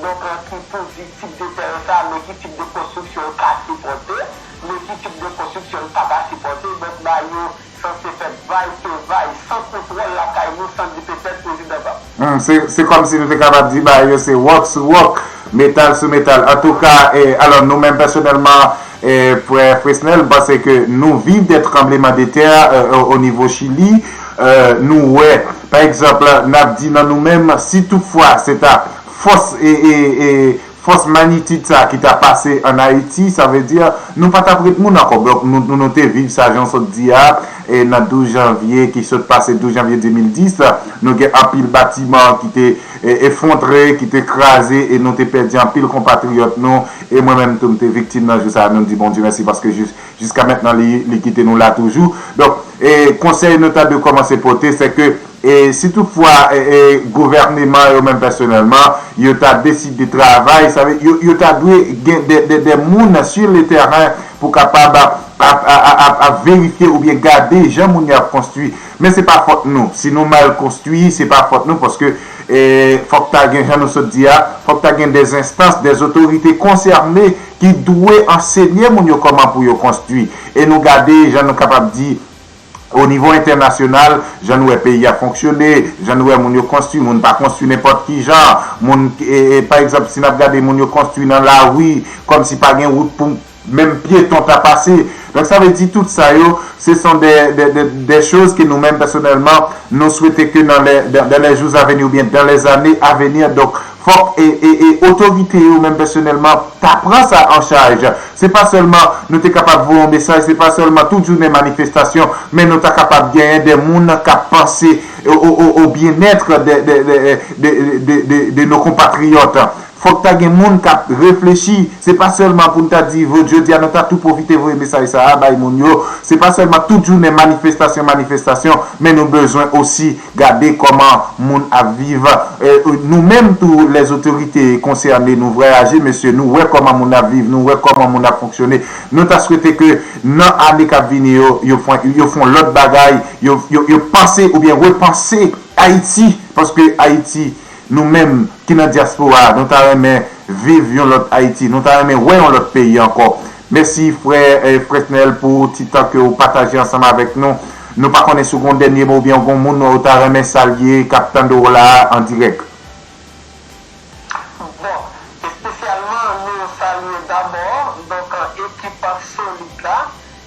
donk, ki pou di tip de tèren sa, men ki tip de konstriksyon l ka sipòte, men ki tip de konstriksyon l pa ka sipòte, donk, ba yo sanse fè vay ke vay, san kontwòl lakay nou, san di petèt prezidan Pab. Hmm, se, se kòmsi nou te kapab di bagay yo se wòk sou wòk, metal sou metal. Antouka, eh, alò, nou menm pèsonèlman, eh, Frè Fresnel, m panse ke nou viv de tranbleman de tè, eh, o, o nivo Chili. Eh, nou wè, pa egzanp, n ap di nan nou menm, si toutfwa se ta fòs e, e, e, fòs magnitid sa ki ta pase ann Ayiti, sa vle di nou pa t ap ret moun ankò. Donk, nou, nou, nou te viv sa jan w sot di a, e nan douz janvye ki sot pase, douz janvye de mil dis, nou gen anpil batiman ki te, e, efondre, ki te kraze, e nou te pèdi anpil konpatriyòt nou, e mwen menm tou, m te viktim nan jou sa a. Nou di Bondye mèsi paske jis, jiska mentnan, li, li kite nou la toujou. Donk, e konsèy nou ta dwe kòmanse pote, se ke E si toutfwa, e, e, gouvèneman yo menm pèsonèlman, yo ta deside travay, sa vle, yo, yo ta dwe gen de, de, de moun sur le terrain pou kapab ap, ap, ap, ap, ap verifye oubyen gade jan moun yo ap konstwi. Men se pa fòt nou. Si nou mal konstwi, se pa fòt nou, paske, e, fòk ta gen, jan nou sot di a, fòk ta gen des instances, des autorités concernées ki dwe ansenye moun yo kòman pou yo konstwi. E nou gade jan nou kapab di, o nivo entènasyonal, jan nou wè peyi a fonksyone, jan nou wè moun yo konstwi, moun pa konstwi nenpòt ki jan, moun, e, e, pa egzanp, si n ap gade moun yo konstwi nan lari, kòmsi pa gen wout pou menm pyeton ta pase. Donk, sa vle di tout sa yo, ce sont des, des, des, des choses que nous-mêmes, personnellement, nous souhaitons que dans les, dans, dans les jours à venir ou bien dans les années à venir, donk, fòk, e, e, e, otorite yo menm pèsonèlman ta pran sa an chaj. Se pa sèlman nou te kapab voye yon mesaj, se pa sèlman tout jounen manifestasyon, men nou ta kapab genyen de moun k ap panse o, o, o, o byenèt de, de, de, de, de, de, de nos compatriotes. Fòk ta gen moun k ap reflechi. Se pa sèlman pou n ta di, vo-, jodi a nou ta tou pwofite voye mesaj sa a bay moun yo. Se pa sèlman tout jounen manifestasyon, manifestasyon, men nou bezwen osi gade kòman moun ap viv. E, nou menm tou, les autorités concernées, nou vwayaje, mesye, nou wè kòman moun ap viv, nou wè kòman moun ap fonksyone. Nou ta swete ke nan ane k ap vini yo, yo fè, yo fè yon lòt bagay, yo, yo, yo panse oubyen repanse Ayiti, paske Ayiti, nou menm ki nan dyaspora, nou ta renmen viv yon lòt Ayiti, nou ta renmen wè yon lòt peyi ankò. Mèsi, frè, eh, Fresnel, pou ti tan ke w pataje ansanm avèk nou. Nou pa konnen si w gen yon dènye mo oubyen w gen yon moun ou ta renmen salye k ap tande w la an dirèk. Bon, espesyalman, nou salye dabò, donk, ekip Solid la,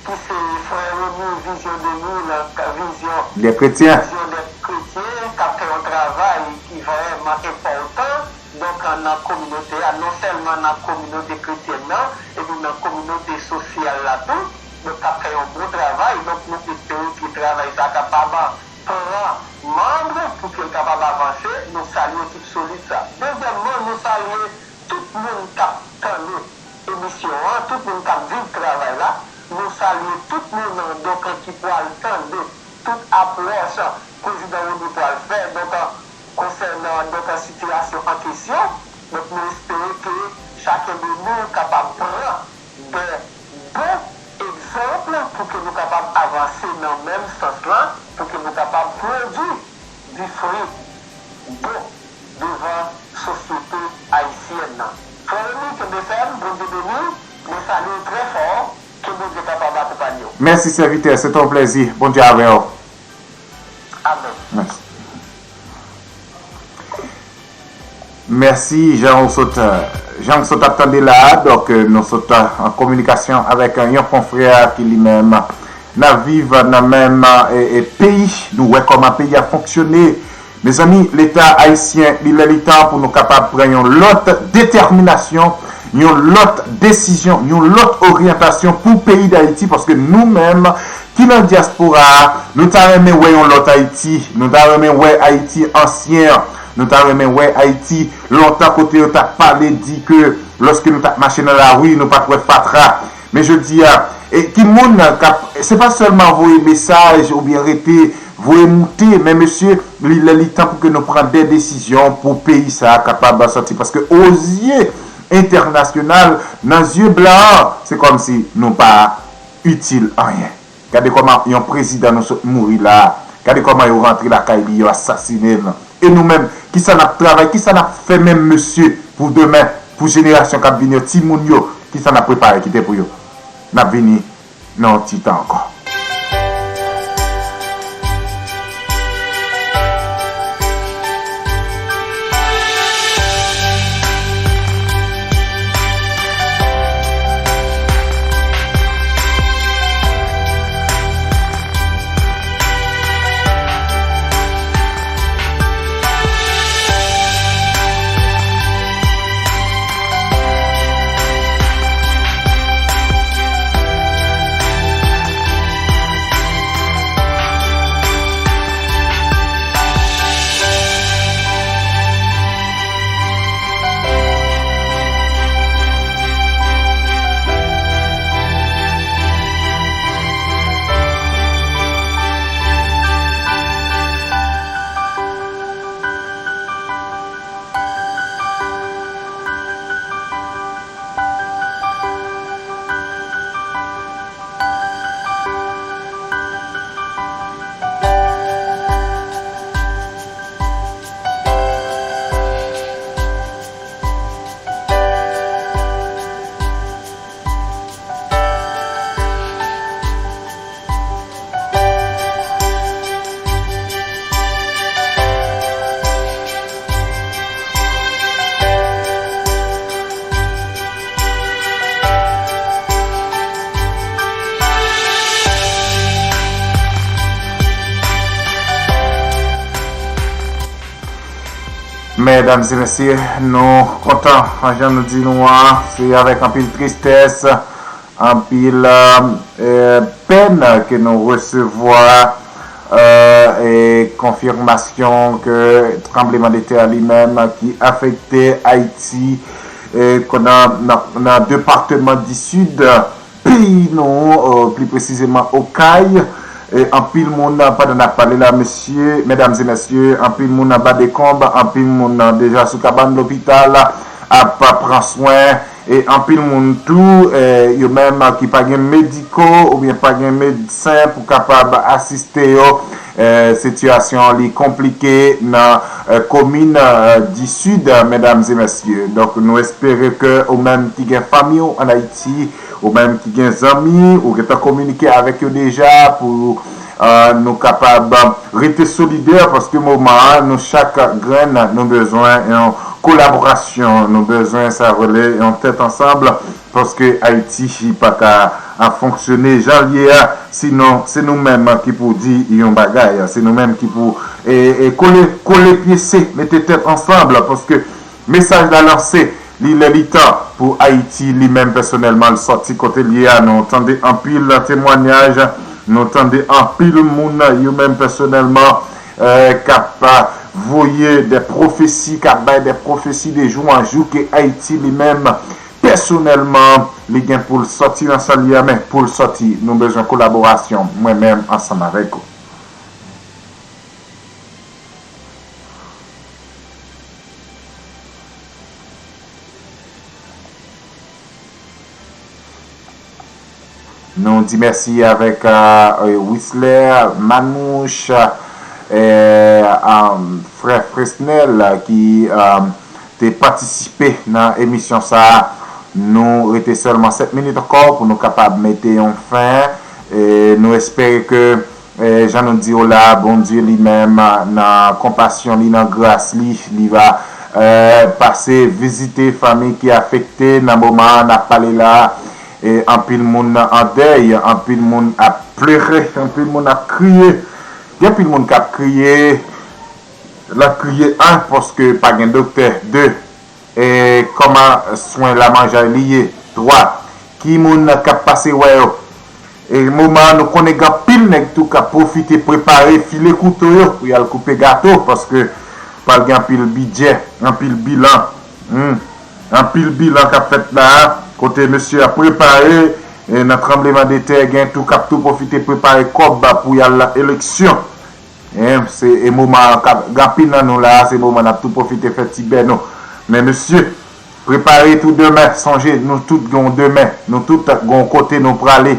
ki se frè Remy, Vizyon de Lille, Vizyon Des Chrétiens. Vizyon des Chrétiens, k ap fè yon travay ki vrèman enpòtan, donk, nan kominote a, non sèlman nan kominote kretyèn nan, epi nan kominote sosyal la tou, donk, k ap fè yon bon travay. Donk, nou espere ke travay sa kapab pran manm pou ke l kapab avanse. Nou salye ekip Solid sa. Dezyèmman, nou salye tout moun k ap tande emisyon an, tout moun k ap viv travay la. Nou salye tout moun, donk, ki pral tande tout apwòch prezidan Remy pral fè, donk, konsènan, donk, sitiyasyon an kesyon. Donk, nou espere ke chaken de nou kapab pran de bon egzanp pou ke nou kapab avanse nan menm sans lan, pou ke nou kapab pwodui di fwi bon devan sosyete ayisyèn nan. Frè Remy, kenbe fèm, Bondye beni w, mwen salye w trè fò, ke Bondye kapab akonpanye w. Mèsi, sèvitè, se te yon plèzi. Bondye avè w. Amèn. Mèsi. Mèsi, jan w sot, jan w sot ap tande la a, donk, euh, nou sot, euh, an kominikasyon avèk, euh, yon konfrè ki li menm n ap viv nan menm, euh, e, e, peyi. Nou wè kòman peyi a fonksyone. Mezanmi, Leta ayisyen, li lè li tan pou nou kapab pran yon lòt detèminasyon, yon lòt desizyon, yon lòt oryantasyon pou peyi Dayiti, paske nou menm ki nan dyaspora a, nou ta renmen wè yon lòt Ayiti, nou ta renmen wè Ayiti ansyen an, nou ta renmen wè Ayiti lontan kote yo t ap pale di ke lòske nou t ap mache nan lari, nou pa t wè fatra. Men jodi a, e ki moun k ap, se pa sèlman voye mesaj oubyen rete voye moute, men mesye, li lè li tan pou ke nou pran de desizyon pou peyi sa a kapab sòti. Paske ozye entènasyonal, nan zye blan an, se kòmsi nou pa itil anyen. Gade kòman yon prezidan nou sot mouri la a. Gade kòman yo rantre lakay li, yo asasinen l. E nou menm, kisa n ap travay, kisa n ap fè menm mesye pou demen, pou jenerasyon k ap vini yo, timoun yo, kisa n ap prepare kite pou yo? N ap vini nan yon ti tan ankò. Medam e mesye, nou kontan, jan nou di nou an, se avèk anpil tristès, anpil, euh, euh, pèn ke nou resevwa, euh, e konfimasyon ke tranblemanntè li menm ki afekte Ayiti, e nan, nan, nan depatman di Sid peyi nou, euh, pli presizeman Okay. E anpil moun, pandan n ap pale la, mesye, medam e mesye, anpil moun anba dekonb, anpil moun deja sou kabann lopital ap pran swen. E anpil moun tou, eh, yo menm ki pa gen mediko oubyen pa gen medsen pou kapab asiste yo, Eh, sitiyasyon li konplike nan eh, komin eh, di Sid, medam e mesye. Donk, nou espere ke ou menm ki gen fanmi w ann Ayiti, ou menm ki gen zanmi, ou gentan kominike avèk yo deja pou eh, nou kapab rete solidè, paske moman an, nou chak grenn, nou bezwen yon kolaborasyon, nou bezwen sa rele yon tèt ansanm, paske Ayiti pa ka a fonksyone jan l ye a, sinon se nou menm ki pou di yon bagay, se nou menm ki pou e, e kole, kole pye se, mete tèt ansanm, paske mesaj la lanse, li lè li tan pou Ayiti li menm pèsonèlman l sòti kote l ye a. Nou tande anpil temwanyaj, nou tande anpil moun yo menm pèsonèlman eh, k ap eh, voye de pwofesi, k ap bay de pwofesi de jou an jou ke Ayiti li menm pèsonèlman li gen pou l sòti nan sa l ye a, men pou l sòti, nou bezwen kolaborasyon, mwen menm ansanm avèk ou. Nou di mèsi avèk eh, Whistler, Manouche, eh, um, frè Fresnel ki um, te patisipe nan emisyon sa a. Nou rete sèlman sèt minit ankò pou nou kapab mete yon fen. E nou espere ke, eh, jan nou di yo la, Bondye li menm, nan konpasyon li, nan gras li, li va eh, pase vizite fanmi ki afekte nan moman an n ap pale la a. E anpil moun an dèy, anpil moun ap plere, anpil moun ap kriye. Gen anpil moun k ap kriye, l ap kriye, en, paske pa gen doktè, de, e kòman swen lamanjay li ye, twa, ki moun k ap pase wè yo. E moman an, nou konnen gen anpil nèg tou k ap pwofite prepare file kouto yo pou y al koupe gato, paske pral gen anpil bidjè, anpil bilan, hmm, anpil bilan k ap fèt la a, kote mesye ap prepare, e nan tranbleman de tè, gen tou k ap tou pwofite prepare kòb pou y al eleksyon. Hein, se e moman k ap, gen anpil nan nou la a, se moman n ap tou pwofite fè ti bè nou. Men mesye, prepare tou demen, sonje nou tout gen yon demen, nou tout gen yon kote nou prale.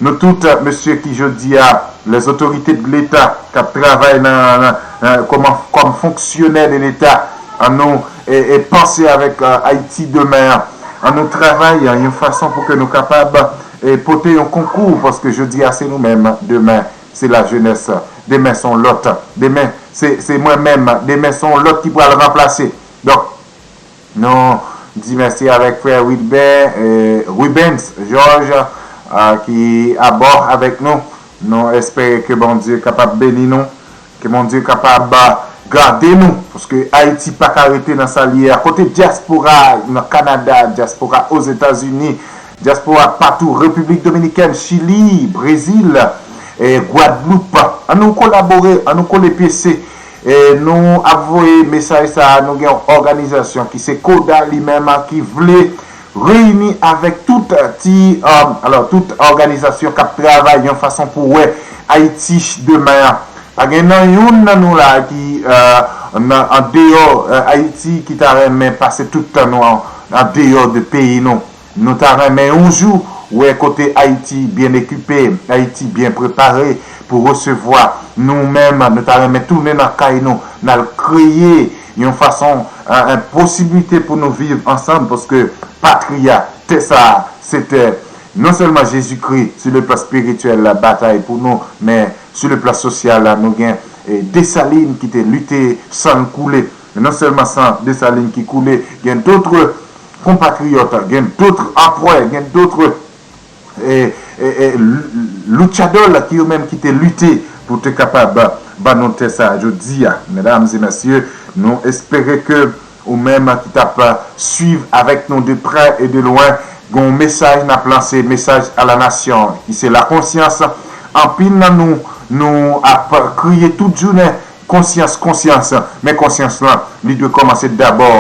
Nou tout, mesye, ki jodi a, les autorités de l'État, k ap travay nan, nan, nan, kòman, kòm fonksyonè de Leta, annou e, e panse avèk eh, Ayiti demen an. Annou travay eh, yon fason pou ke nou kapab e pote yon konkou, paske jodi a se nou menm, demen se lajenès, demen se yon lòt, demen se, se mwen menm, demen se yon lòt ki pral ranplase. Donk, nou di mèsi avèk frè Wilben, eh, Rubens Georges, ah, ki abò avèk nou. Nou espere ke Bondye kapab beni nou, ke Bondye kapab gade nou, paske Ayiti pa ka rete nan sa l ye a. Kote dyaspora nan Kanada, dyaspora Ozetazini, dyaspora patou, Repiblik Dominikèn, Chili, Brezil, eh, Gwadloup. Annou kolabore, annou kole pye se. Eh, nou ap voye mesaj sa a, nou gen yon òganizasyon ki se koda li menm ki vle reyini avèk tout ti, eh, alò, tout òganizasyon k ap travay yon fason pou wè Ayiti demen an. Pa gen nan youn nan nou la ki eh, nan, andeyò eh, Ayiti ki ta renmen pase tout tan nou an, andeyò de peyi nou. Nou ta renmen yon jou wè kote Ayiti byen ekipe, Ayiti byen prepare pou resevwa nou menm. Nou ta renmen tounen nan kay nou, n al kreye yon fason, eh, eh, posiblite pou nou viv ansanm, paske patri a, tè sa a, se tè non sèlman Jezikri, sou le plan espirityèl, batay pou nou, men sou le plan sosyal, nou gen eh, Desalin ki te lite san l koule. Men non sèlman san Desalin ki koule, gen dòt konpatriyòt, gen dòt anprè, gen dòt eh, eh, eh, luchadò ki yo menm ki te lite pou te kapab ban nou tè sa a jodi a. Medam e mesye, nou espere ke ou menm ki t ap swiv avèk nou de prè e de lwen, gen yon mesaj n ap lanse, mesaj a la nasyon, ki se la konsyans. Anpil nan nou, nou ap kriye tout jounen, konsyans, konsyans. Men konsyans lan, li dwe kòmanse dabò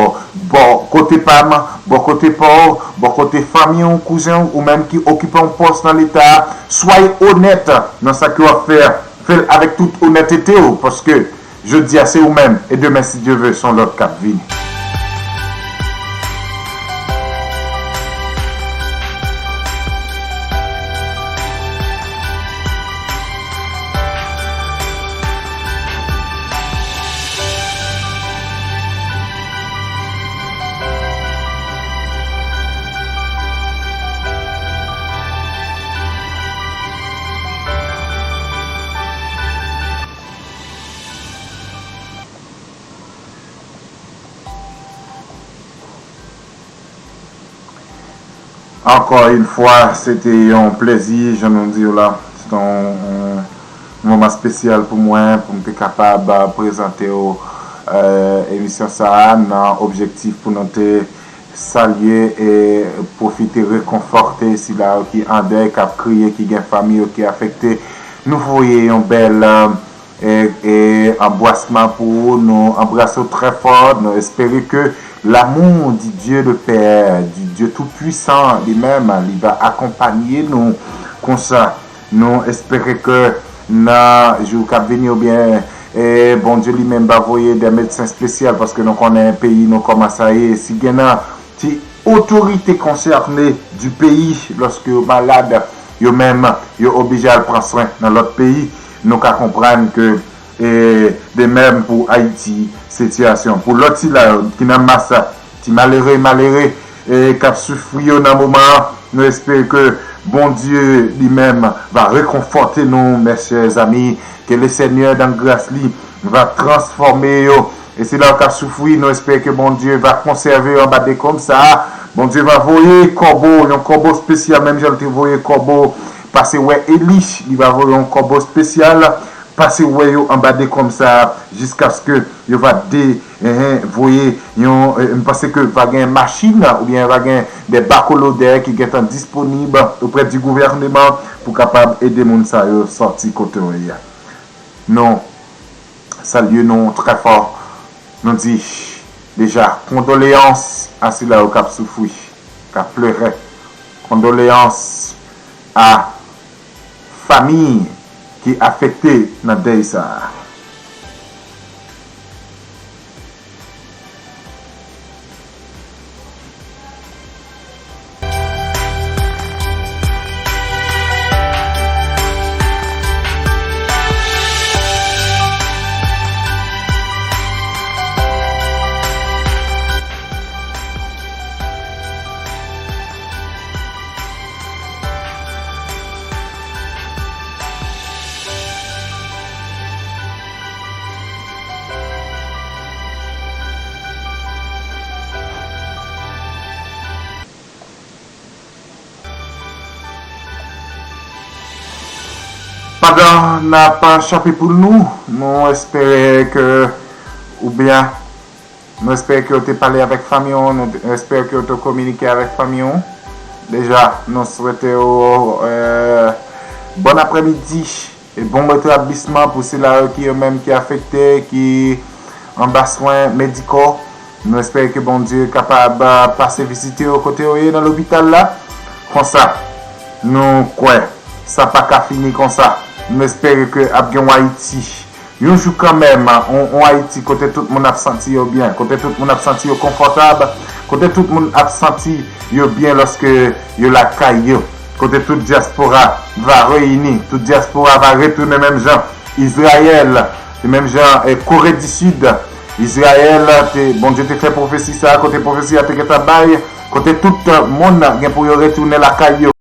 bò kote pa m, bò kote pa w, bò kote fanmi w, kouzen w, ou menm ki okipe yon pòs nan Leta a. Swaye onèt nan sa ke w ap fè a. Fè l avèk tout onètete w, paske jodi a se ou menm, e demen, si Dye ve, se yon lòt k ap vini. Encore une fois, se te yon plezi, jan nou di w la. Se te yon, yon moman espesyal pou mwen, pou m te kapab, euh, prezante w, euh, emisyon sa a nan objektif pou nou te salye e pwofite rekonfòte sila yo ki an dèy, k ap kriye, ki gen fanmi yo ki afekte. Nou voye yon bèl, euh, e, e anbrasman pou ou. Nou anbrase w trè fò. Nou espere ke l'amour du Dieu le Père, du Dieu Tout-Puissant li menm, li va akonpanye nou konsa. Nou espere ke nan jou k ap vini, oubyen, e, Bondye li menm va voye de medsen espesyal, paske nou konnen peyi nou kòman sa ye. Si gen nan ti otorite konsène du peyi, lòske yo malad, yo menm, yo oblije al pran swen nan lòt peyi, nou ka konprann ke, e, de menm pou Ayiti, sitiyasyon. Pou lòt sila yo ki nan mas, ti malere, malere, e, k ap soufri yo nan moman an, nou espere ke Bondye li menm va rekonfòte nou, mes chers amis, que le Seigneur dans grâce li va transfòme yo. E sila yo k ap soufri, nou espere ke Bondye va konsève yo anba dekonm sa a. Bondye va voye kòbo, yon kòbo espesyal, menm jan l te voye kòbo pase wè Eli, li va voye yon kòbo espesyal pase wè yo anba dekonm sa a, jiskaske yo va de, eh, voye yon, eh, m panse ke va gen machin, oubyen va gen de bakolodè ki gentan disponib oprè di gouvèneman pou kapab ede moun sa yo sòti kote yo ye a. Nou salye nou trè fò. Nou di deja kondoleyans a sila yo k ap soufri, k ap plere. Kondoleyans a fanmi ki afekte nan dèy sa a. Pandan n ap chape poul nou, nou espere ke, oubyen, nou espere ke w te pale avèk fanmi w, nou espere ke w te kominike avèk fanmi w. Deja, nou swete w, euh, bon aprèmidi. E bon retablisman pou sila yo ki yo menm ki afekte, ki anba swen mediko. Nou espere ke Bondye kapab, ah, pase vizite yo kote yo ye nan lopital la. Konsa, nou kwè sa pa ka fini konsa. Nou espere ke ap gen yon Ayiti, yon jou kanmenm, yon, yon Ayiti kote tout moun ap santi yo byen, kote tout moun ap santi yo konfòtab, kote tout moun ap santi yo byen lòske yo lakay yo. Kote tout dyaspora va reyini, tout dyaspora va retounen menm jan Izrayèl, se menm jan, eh, Kore di Sid, Izrayèl, te, Bondye te fè pwofesi sa a, kote pwofesi a te gentan bay, kote tout, eh, moun gen pou yo retounen lakay yo.